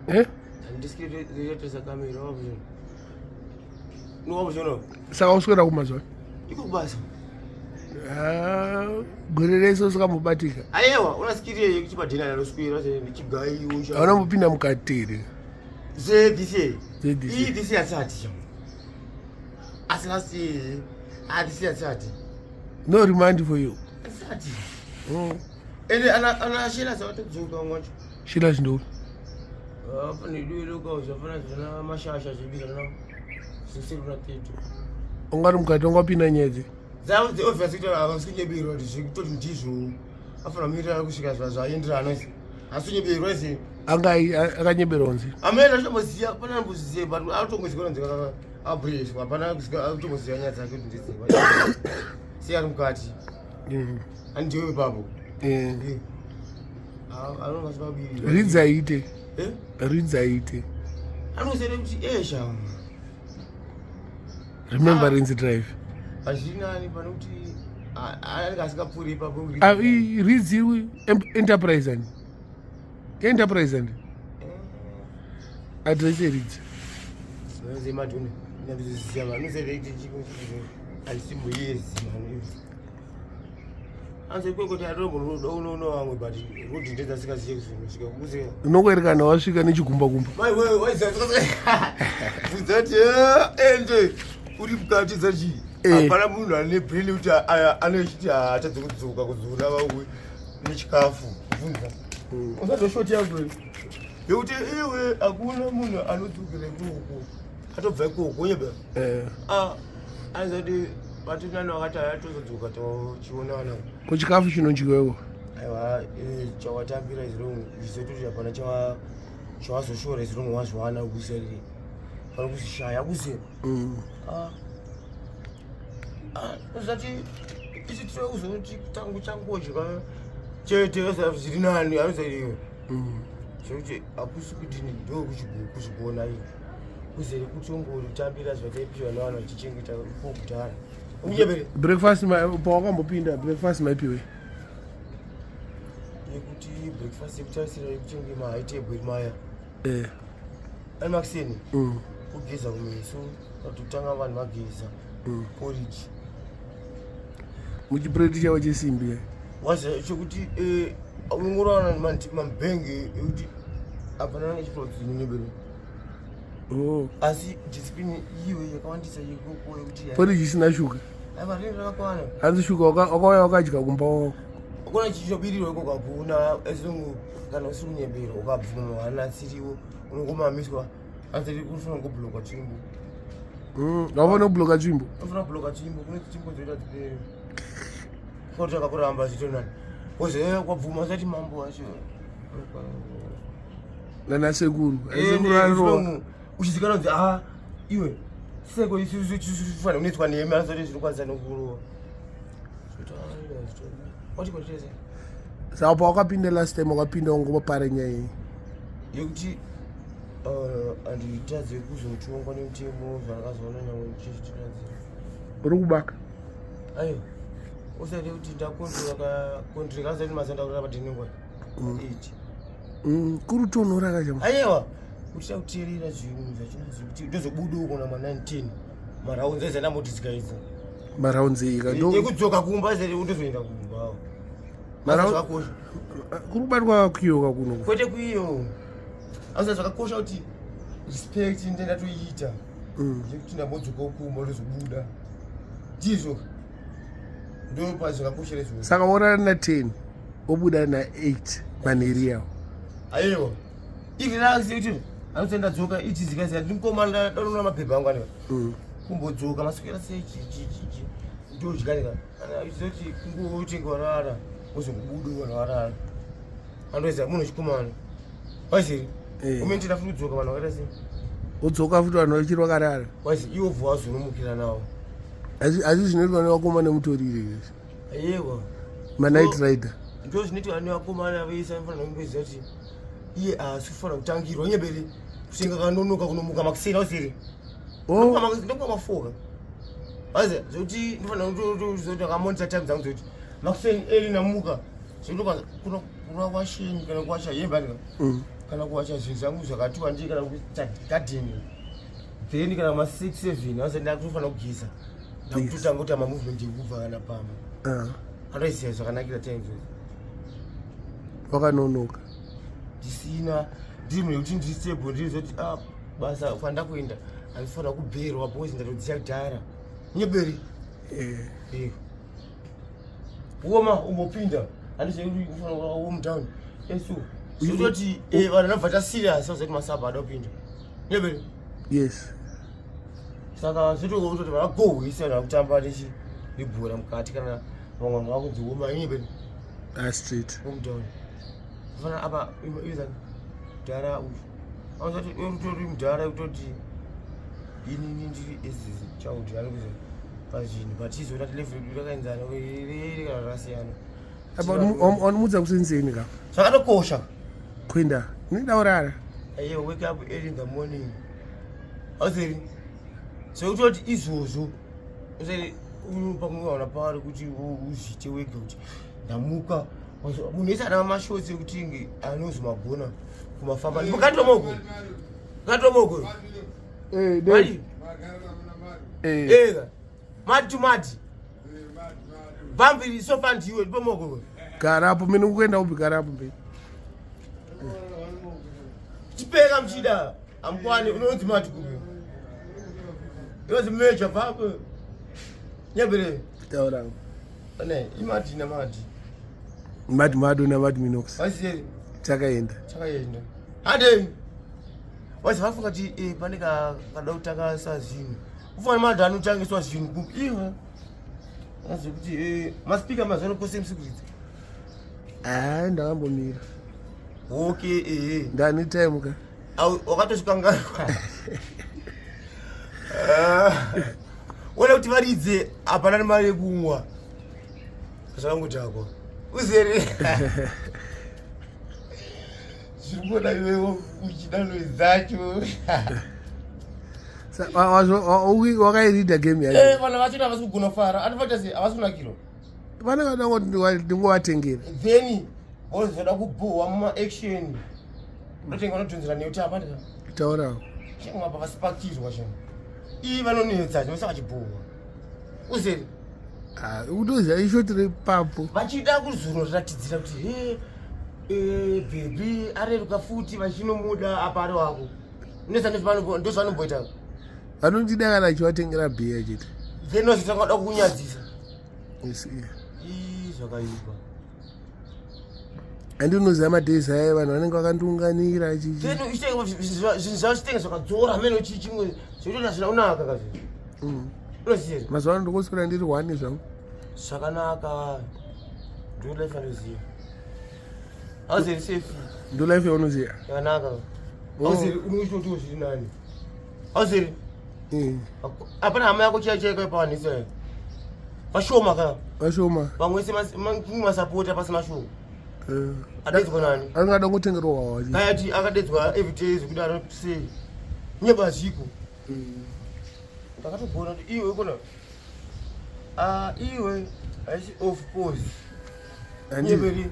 Eh? Saka uswera kumazuva ikubasa. Ah, gore rese usikambobatika. Ayewa, unasikiriye yekuti padhina ranoswera ndichigaiwo. Hauna mbopinda mukati here? ZDC. ZDC. EDC asati. Asi last year, ADC asati. No remand for you. Asati. Ende ana ana Sheila zawatodzoka mwacho. Sheila ndo. Ah, pane dwelo ka zvafana zvana mashasha zvedu zvana zvisiri kuna tetu. Ungari mukati ungapinda nyedzi. Dzavo dze obvious kuti havasi kunyeberwa kuti zvekutoti ndizvo. Afana mirira kusvika zvaenderana izvi. Asi kunyeberwa izvi. Anga akanyeberwa nzi. Amene achitomboziya pana amboziya but atombozikona nzi abreswa hapana atomboziya nyaya dzake kuti ndidzi. Siya ari mukati. Andiwe ipapo. Eh. Ridzaite. Eh? Ridzaite. Anosere kuti esha. Remembrance drive. Hazvinani pane kuti anenge asingapfuuri ipapo. Ah, Ridzi enterprise ani? Enterprise ani? Eh. Address yeridzi. Zemadhuni. Ndazviziva vanosere kuti chiko handisimboyezi mani. Unongoerekana wasvika nechigumba kumba. Ende uri mukati dzachii Eh. hapana munhu ane brain kuti anochiti haatadze kudzoka kuzoona vamwe nechikafu bvunza usatoshoti yangu yekuti iwe hakuna munhu anodzokera ikoko atobva ikoko unyeba Eh. Ah, anozoti vatinani vakati aya tozodzoka tochionana. Ko chikafu chinodyiwewo? Aiwa, eh, chawatambira is wrong. Zvizototi hapana chawa chawazoshora is wrong wazviwana kuseri. Pano kuzishaya kuzero. Ah. Ah, uzati ichi tiri kuzoti tangu changodya chete zviri nani anozoti zvekuti hakusi kuti ndo kuzvigona izvi. Kuzere kutongotambira zvataipiwa nevanhu vachichengeta iko kudhara. Unyebere. Breakfast pawakambopinda breakfast maipiwe? Yekuti breakfast yekutarisira yekutenge ma high table maya. Eh. Ari makuseni. Kugeza kumeso, kutotanga vanhu vageza. Porridge. Muchibredi chavo chesimbi. Eh. Waza chekuti eh unongorana mabhenge ekuti hapana nechipotsi nyebere. Oh. Asi discipline iwe yakawandisa yekoko yekuti porridge isina shuga. Aiwa rinenge rakakwana. Hanzi shuga wakauya wakadya kumba wako. Hakuna chichobirirwa ikoko hakuna esungu kana usiri kunyebera ukabvuma hanatsiriwo unongomamiswa hanzi unofanira kubloka tsvimbo. Wafana kubloka tsvimbo. Unofanira kubloka tsvimbo kune tsvimbo dzoita dzipere. Kotaka kuramba zvitonani. Wozoya kwabvuma usati mambo wacho. Nana sekuru. Sekuru arova. Uchizikanwa kuti ah iwe seko isusu tifanira kunetswa nemi anozoti zvinokwanisa nokurova. Saka pawakapinda last time wakapinda wangopara nyaya iyi. Yekuti handitadze kuzotongwa nemutemo zvandakazoona nyangwe ndichitadze. Uri kubaka? Aiwa. Usati kuti ndakontreka kontreka asati mazanda kurapa padinengwa. Eight. Kuri kutonhora kacha. Aiwa. Uchida kuteerera zvinhu zvachinozi kuti ndozobuda uko nama 19. Maraunzi ese ndambotidzika idzi. Maraunzi ika ndo Yekudzoka kumba ese ndozoenda kumba. Maraunzi Zvakakosha. Kuri kubatwa kuyoka kuno. Kwete kuiyo. Asi zvakakosha kuti respect ndenda toiita. Yekuti ndambodzoka kumba ndozobuda. Ndizvo. Ndo pazvakakoshera izvozvo. Saka worara na 10 wobuda na 8 manheri yawo. Aiwa. Irelax yekuti anotoenda dzoka ichizika ziya ndimukoma ndaona mapepa angu aneva. Kumbodzoka maswera sei chi chi chi chi. Ndodya kana izoti kungotenga warara wozobuda vanhu varara. Andoziva munhu chikomana. Waiziri. Eh. Unoendera futi kudzoka vanhu vakaita sei? Wodzoka futi vanhu vachiri vakarara. Waiziri iwo bva wazonomukira nawo. Asi zvinoitwa nevakomana mutoriro izvi. Aiwa. Ma night rider. Ndo zvinoitwa nevakomana vese vanofanira kungoziva kuti iye haasi kufanira kutangirwa nyebere kusenga kanonoka kunomuka makuseni ausiri. Oh. Ndokuwa mafoka. Wazi zvekuti ndofanira kutoziva kuti akamonita time dzangu dzekuti makuseni early namuka. Zvekuti kuno Kurwa washeni kana kuwasha hembe andika kana kuwasha zvinhu zvangu zvakati wandii kana kuita gadheni, then kana ma 6 7 asati ndakutofanira kugeza, ndakutotanga kuita mamovement ekubva kana pamba. Anoiziva zvakanakira time idzodzo. Wakanonoka. Ndisina, ndiri munhu yekuti ndiri stable, ndiri zoti, ah, basa kwandakuenda handifanira kubherwa because ndatodziya kudhara nyeberi. Eh. Woma umbopinda, handizivi kuti ufanira warm down esu zvototi vanhu vanobva ta serious vazoti masabha ada kupinda nyeberi. Yes. Saka zvototi vakagohwisa vanhu vakutamba nechi nebhora mukati, kana vamwe vanhu vakunzi woma nyeberi. Ah, straight. Warm down fana apa iza mudhara uyu auzati utori mudhara kutoti inini ndiri as child anokuza pazvinhu, but izoona kuti level yedu rakaenzana rere kana rakasiyana. Apa wanomudza kusenzeni ka? Zvakatokosha. Kuenda nida urara. Aye, wake up early in the morning, auzeri zvekutoti izvozvo uzeri pamwe waona paari kuti uzviite wega kuti ndamuka. Munhu wese ana mashotsi ekuti nge anozomagona kumafamba mukatomoko katomoko. Eh. Mari. Eh. Ega mati to mati bhambiri sofa ndiwe ndipomoko. Garapo mene ukuenda upi? Garapo mberi. Chipeka muchida amukwani unonzi mati kupi, inonzi meja papo nyabere. Taura. Ne imati namati. Mati mado namati minox. Vaisiyeri. Takaenda. Chakaenda hande wazi vafunga kuti pane kada kutangasa zvinhu, ufana madhu anotangiswa zvinhu kupi iwe azvekuti maspika mazuva anokose musikuridza. Ah, ndakambomira. Okay, ehe. Ndani time ka. Wakatosvikanganwa. Ona kuti varidze hapana nemari yekumwa, zvakangodhakwa uzere zviri kuona iwewo uchida noise dzacho. Wakairida game yacho. Vanhu vacho havasi kugona kufara, anofaita sei, havasi kunakirwa. Vana vada ndingovatengera. Then vozoda kubhuhwa mumaaction, unotenga unodhonzera nekuti apa ndika Taurawo. Chimwe apa vasipakirwa chinhu ii vanonetsa chinosa vachibhuhwa uzere. Utoziva ishoti repapo. Vachida kuzoratidzira kuti he bhebhi areruka futi, vachinomuda apa ari wako unetsa, ndozvanomboita. Vanondida kana achivatengera bhiya chete. Then vazotanga kuda kukunyadzisa. Yes, yeah. Ii, zvakaipa. Handinoziva madays aya vanhu vanenge vakandiunganira chichi. Then zvinhu zvavo chitenge zvakadzora mene chimwe zvekuti hazvina kunaka kazvinhu. Unoziva. Mazuva ano ndokoswera ndiri one zvangu. Zvakanaka, ndo life anoziva, hauzeri safe. Ndo life yaunoziva. Yakanaka. Oh. Hauzeri unochitotiwo zviri nani, hauzeri. Hapana hama yako chaiyo chaiyo kaipawanisa vashoma ka. Vashoma. Vamwe se masapota pasina shoko. Adedzwa nani? Angada kungotengerwa wawa. Kayati akadedzwa everyday zvekudaro sei nyeba zviko. Ndakatogona kuti iwe kona, ah, iwe haisi, of course. Handi- Nyeberi.